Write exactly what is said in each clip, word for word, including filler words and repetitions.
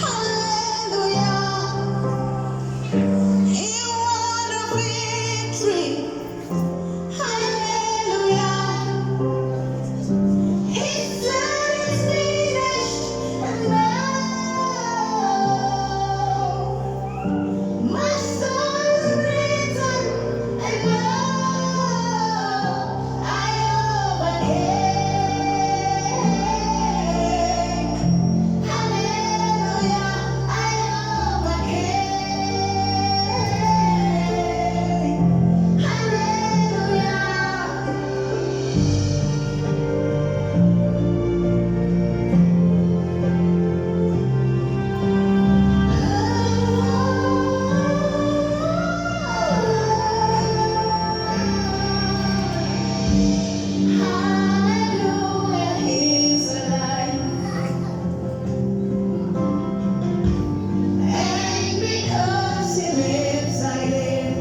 Hallelujah. He won the victory. Hallelujah. He said it's finished. And now my story is written. And now I overcame. Hallelujah, I overcame. Hallelujah. Hallelujah, he's alive. And because he lives, I live.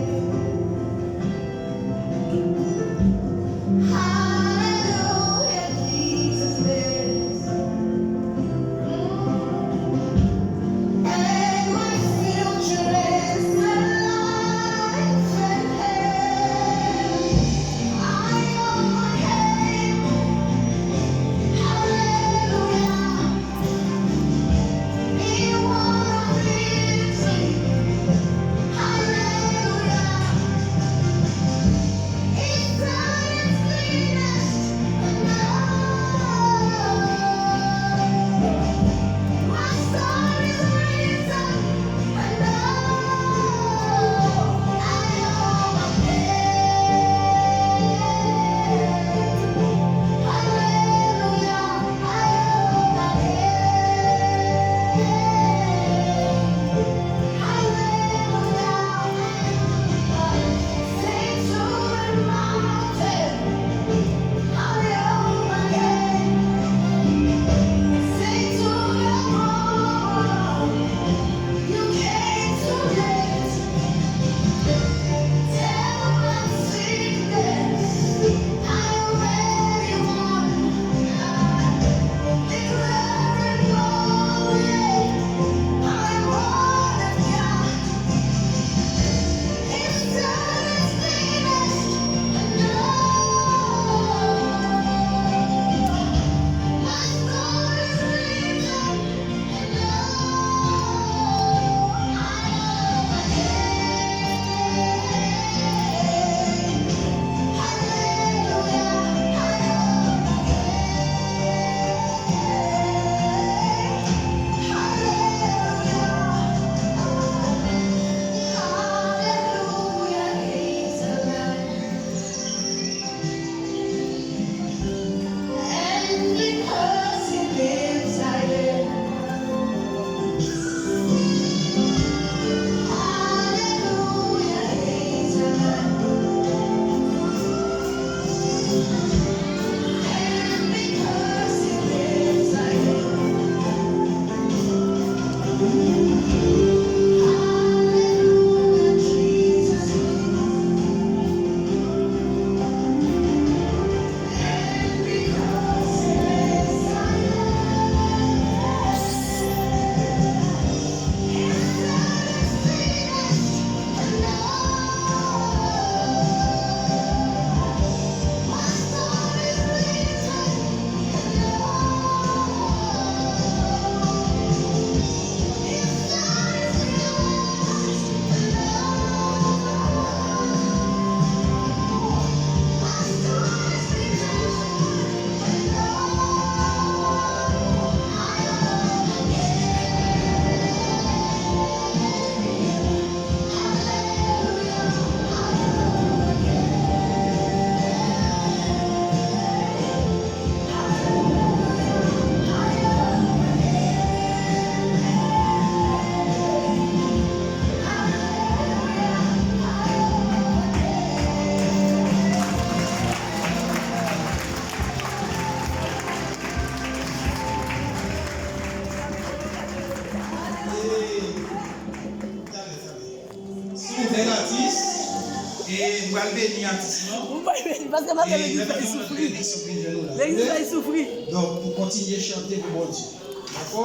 Hallelujah, Jesus lives. And my future is alive in him. I overcame. Hallelujah. He won the victory. Hallelujah. He said it's finished. And now my story is written. And now I overcame. Hallelujah. You came too late. Devil and sickness, I already won. Declaring glory, I'm born of God. He said it's finished. And now my story is written. And because he lives, I live. Hallelujah, he's alive. And because he lives, I live. Hallelujah, Jesus lives. Talè, talè. Se yon jèn atis, e m pral beni atis lan. Ou pral beni, paske m ap fè legliz la soufri. Legliz la soufri. Donk, pou kontinye chante pou Bondye. Dakò?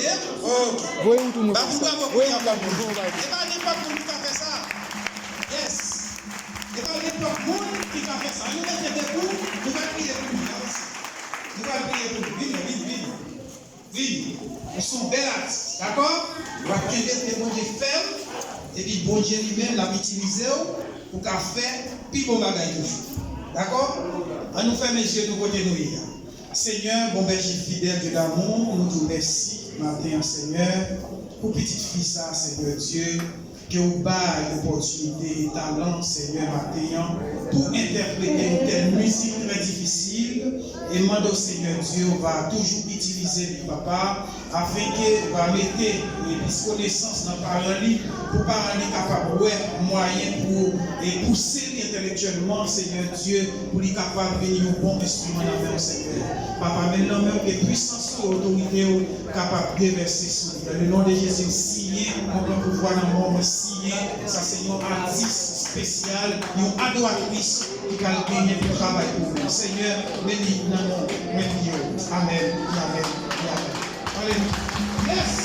tande? Ok. Voye yon tou mwen. Ba pou bravo pou Pierre Paul. E pa nenpòt moun ki ka fè sa. Yes. E pa nenpòt moun ki ka fè sa. Nou mete debou, nou va priye pou li. Nou va priye pou li. Vini, vini, vini. Vini. Ou se yon bèl atis, dakò? W ap kenbe ke Bondye fè w, epi Bondye li menm l ap itilize w pou ka fè pi bon bagay toujou. Dakò? Ann nou fèmen je nou kote nou ye a. Senyè, bon bèje fidèl, Dye damou, nou di w mèsi maten an, Senyè, pou pitit fi sa a, Senyè Dye, ke w bay opòtinite e talan, Senyè, maten an, pou entèprete yon tèl mizik trè difisil, e mande w, Senyè Dye, w va toujou itilize li, Papa, afenke w va mete plis konesans nan paran li, pou paran li kapab wè mwayen pou, e pouse li entèlektyèlman, Senyè Dye, pou li kapab vin yon bon enstriman nan men w, Senyè. Papa, men l nan men w, ke pwisans ou, otorite w kapab devèse sou li. Dans le nom de Jésus, m siyen, mwen pran pouvwa nan men w, mwen siyen, sa se yon atis espesyal, yon adoratris ki pral genyen pou travay pou ou. Senyè, beni nan non mwen priye w. Amèn, e amèn, e amèn. Alelouya. Yes!